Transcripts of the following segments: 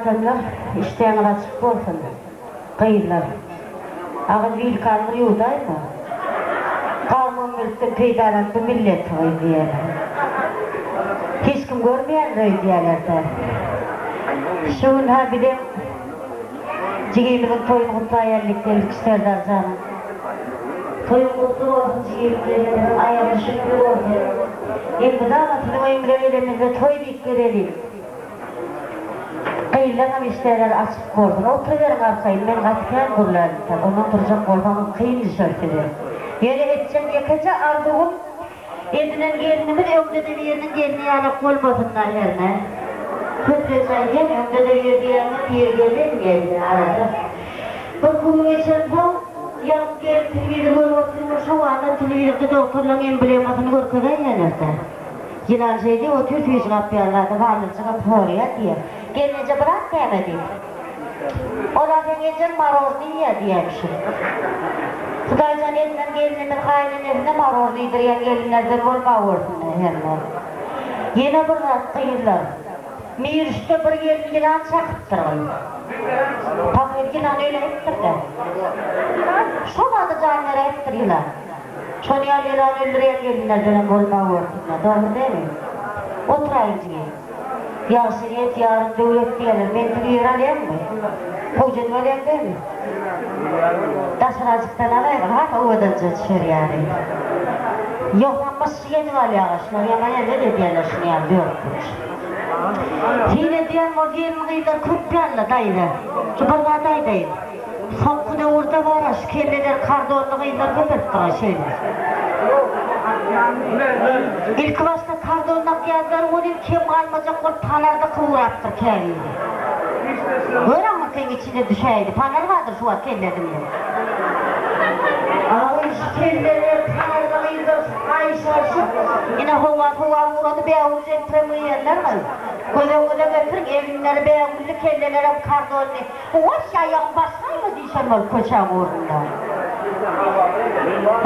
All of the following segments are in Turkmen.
Adamlar işdäňiz açyk bolsun. Gyzlar. Agyz wilkany bir ýuwdaýma. Garmon mülkden peýdalanyp bu milleti gyz diýýärler. Hiç kim görmeýändir öýdýärler-dä. Şu gün-hä bizem jigimiziň toýuny gutlaýalyk geldik Serdar janyň. Toýuň gutly bolsun jigim, gelnimiziň aýagy düşümli bolsun. Elmydama siziň öýüňize gelenimizde toý diýip geleliň. Gyzlaňam işdäleri açyk bolsun. Oturyberiň arkaýyn, men gaty kän gürländim. Ondan turjak bolsaňyz kyn düşer size. Ýöne etjek ýekeje arzuwym, edinen gelnimiz öňde-de biriniň gelni ýalak bolmasyn-da hernä. Köplenç aýdýan, öňde-de bir diýýäňde biri gelin geldi arada. Bir gün geçensoň, ýaňky gelin telewizor görüp otyrmyş, şo wagtam telewizorda dogtorlaň emblemasyny görkezäýýärler-dä. Ýylan şeý diýip otyr, süýji gapýan zady barlyjygam soraýar diýýär. Gelneje bir zat näme diýip. Ol-a seň ejeň marožny iýýär diýýärmişin. Hudaýjan edinen gelnimiz gaýynenesine marožny iýdirýän gelinlerden bolmawörsün-dä hernä. Ýene bir zat gyzlar. Mirüşde bir gelin ýylan çakypdyr gyz. Pahyr ýylan öläýipdir-dä. Şo bada jan beräýipdir ýylan. Şol ýaly ýylan öldürýän gelinlerdenem bolmawörsün-dä, dogry dälmi? Oturaýyň jigim. Ýagşy niýet ýarym döwlet diýerler. Men sizi ýere alýanmy? Howja edip alýan dälmi? Daşrajykdan alaýgyn, has owadanja düşer ýaly. Ýogsam myşşyk edip alýaga, şular ýaman erbet edýärler şuny ýaly dörtburç. Syn edýän bol gelin-gyzlar köp ýaly-la daýza. Şu bir zat aýdaýyn. Soňky döwürde bar-a şu kelleleri kardonly gyzlar köpelipdir-aý şeýle. Ilki başda kardon dakýardylar welin kem galmajak bolup panar dykyp ugrapdyr käbiri. Gör aňyrkyň içine düşäýdi, panar bardyr şu wagt kellesinde. Aý şu kelleler panarly gyzlar gaýşarşyp, ine howa sowap ugrady bägül jemprem geýenler-aý. Göz öňüňize getiriň eginleri bägülli kellelerem kardonly. Goş aýagyň basgaýma diýşen bolup köçäň ugrunda.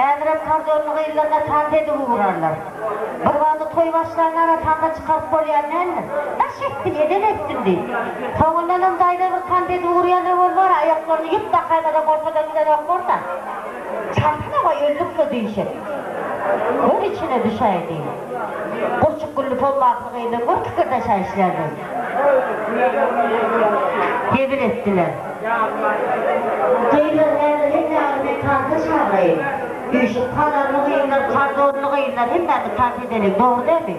Häzirem kardonly gyzlaryna tans edip ugrarlar. Bir bada toý başlanara tansa çykaryp bolýan däldir. Daş etsin, eden etsin diýip. Soňundanam daýza bir tans edip ugraýanlar bolmar, aýaklaryny ýüp dakaýmasaň ortadan gidenoklar-da. Çalsana goý öldük-le diýşip. Gör içine düşäýdi. Gurçuk gülli pommakly gyzlar gör kikirdeşäýişlerini. Hezil etdiler. Gyzlar häzir hemmäňizi men tansa çagyraýyn. Üýşüp panarly gyzlar, kardonly gyzlar hemmämiz tans edeliň, dogry dälmi?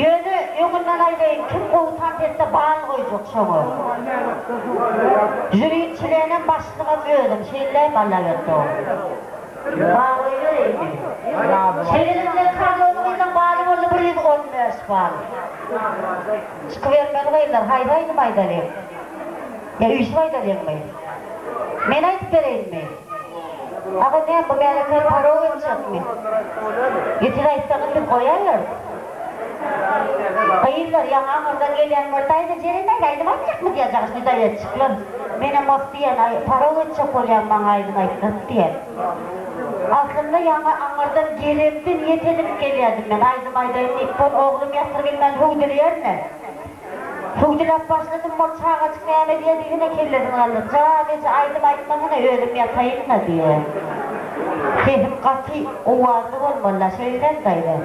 Ýöne öňünden aýdaýyn, kim gowy tans etse bal goýjak şoňa. Žüriň çlenem başlygam özüm, şeýleläým Allaberdi dogan. Bal goýbereýinmi? Şeýlelik bilen kardonly gyzlaň baly boldy 115 bal. Çykybermeli gyzlar, haýsy aýdym aýdalyň? Ýa üýşüp aýdalyňmy? Men aýdyp bereýinmi? Aga näme bu märekä parog etjekmi? Ýa siz aýtsaňyz biz goýaýarys. Gyzlar, ýaňy aňyrdan gelýän bir daýza Jeren daýza aýdym aýtjakmy diýýär jagaşly daýaçjyklar. Menem wah diýýän, aý parog etjek bolýaň maňa aýdym aýtdyryp diýýän. Aslynda ýaňy aňyrdan gelemde niýet edinip gelýärdim men, aýdym aýdaýyn diýip, bol oglum ýatyr bilmän hüwdüleýärine. Hüwdüläp başladym, bol çagajyk näme diýer diýsene kellesini galdyryp, Jan eje aýdym aýtmasana özüm ýataýyn-da diýýär. Sesim gaty owazly bolmaly-da, şeýle dälmi daýza?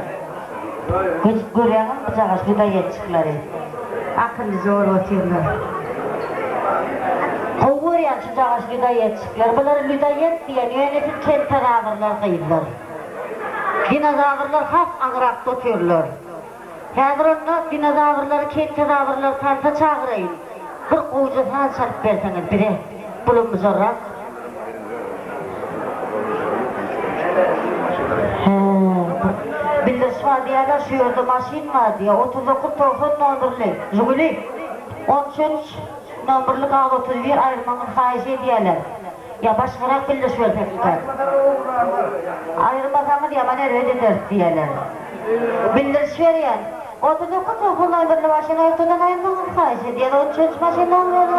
Göçüp görýäňizmi bu jagaş lüdaýetçiklary? Akyllyja bolup otyrlar. Gowy görýän şu jagaş lüdaýetçikleri. Bular lüdaýet diýen, ýöne siz keltezawrlar gyzlar. Dinozawrlar has aňyrakda otyrlar. Häzir onda dinozawrlary keltezawrlary tansa çagyraýyn. Bir gowja saz çalyp berseňiz bize. Bulamyjarrak. Hä, bir bildiriş bar diýýärler, şu ýerde maşyn bar diýýär, 39 90 nomerli Žiguli, 13 nomerli gaz 31 aýyrmagyňyzy haýyş edýärler. Ýa başgarak bildiriş bersekmikäk? Aýyrmasaňyz ýaman erbet ederis diýýärler. Bildiriş berýän. 39 90 nomerli maşyn ortadan aýyrmagyňyzy haýyş edýär. 13 maşyn nomerli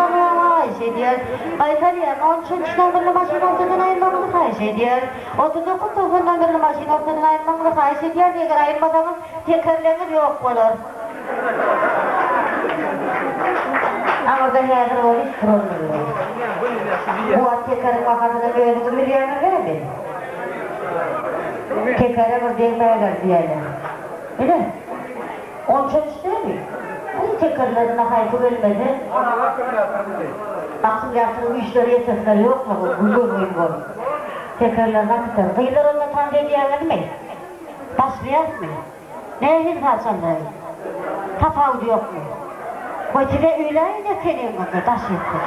haýyş edýär. Gaýtalýan, 13 nomerli maşyn ortadan aýyrmagyňyzy haýyş edýär. 39 90 nomerli maşyn ortadan aýyrmagyňyzy haýyş edýäris. Eger aýyrmasaňyz, tekerleňiz ýok bolar. Aňyrda häzir ol iş durandyr. Kuwwat tekeriň bahasynam özüňiz bilýäňiz dälmi? Tekere bir degmäger diýýärler. Ine, onça düşdämi? Bu tekerlerinde haýpy gelmese, akkumulýatoryň güýçleri ýetesler ýokmy, gözgyny bolup. Tekerlerini akytar. Gyzlar onda tans edýäňizmi? Başlaýasmy? Nähili saz çaldaýyn? Tapawudy ýokmy? Goý size öýläýin ekeniňizde daş etdik.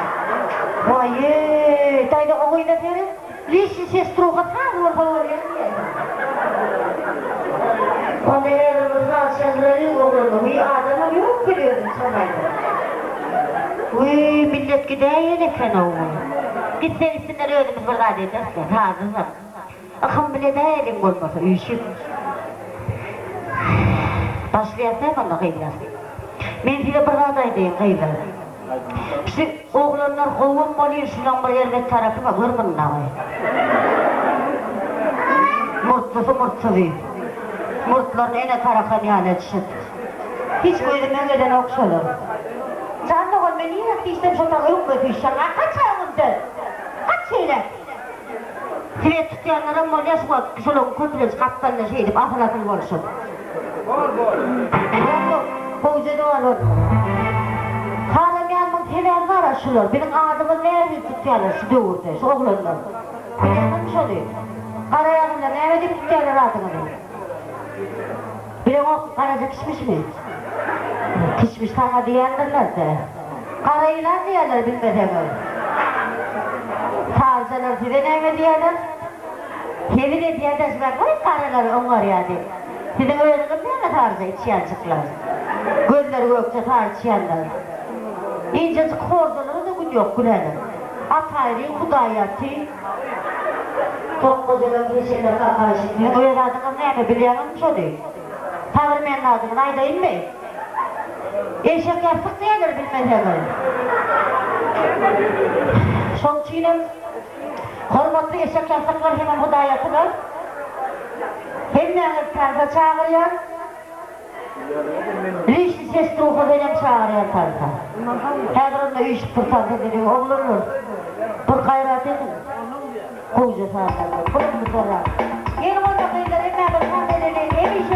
Waýeý, daýza o gyza seret, lişni sestruha saz bolsa bolýa diýýä. Onda häzir bir saz çaldyraýyň oglanlar, wiý adamam ýok kel özüm çalaýyn. Wiý millet gidäýen eken-ow. Gitse gitsinler özümiz bir zat ederis-le, sazyzam. Yhym bile däliň bolmasa üýşüp. Başlaýasam onda gyzlar. Men size bir zat aýdaýyn gyzlar. Şu oglanlar gowam bolýar şulaň bir erbet tarapy bar gör mundagy. Murtlusy murtsuzy. Murtlaryny ene tarakan ýaly edişip. Hiç gözüme gelenok şolar. Jan dogan men nirä süýşsem şo taý öňüme süýşýäň. A gaç öňümden. Gaç şeýle. Seret tutýanlaram bolýar şu wagt şolaryň köplenç gapdalynda şeýdip asyl-asyl bolşup. Bor bor. Bor gowja dogan ol. Halamýanymyň sebäbi bar-a şular. Biziň adymyzy nähili tutýarlar şu döwürde şu oglanlar. Bilýäňizmi şony? Garaýagyzlar näme diýip tutýarlar adyňyzy? Bileňok garaja kişmişmi? Kişmiş saňa diýendirler-dä. Gara ýylan diýerler bilmeseňiz. Sarjalar size näme diýerler? Hezil edýär daşyna goý garalary oňarýar diýip. Siziň özüňiz näme sarja içýanjyklar? Gözleri gökje sary içýanlar. Injejik horjalara-da gün ýok güläler. Ataýry Hudaýaty. Tokgajalaň heşelle kakaýşy. Siziň öz adyňyz näme bilýäňizmi şony? Sabyrmenli adyňyzy aýdaýynmy? Eşek ýassyk diýerler bilmeseňiz. Şoň üçinem hormatly eşek ýassyklar hemem hudaýatylar hemmäňizi tansa çagyrýan. Lişni sestruha menem çagyrýan tansa. Häzir onda üýşüp bir tans edeliň oglanlar. Bir gaýrat ediň. Gowja sazlar. Pulumyz bolar. Geliň onda gyzlar hemmämiz tans edeliň. Hemişe.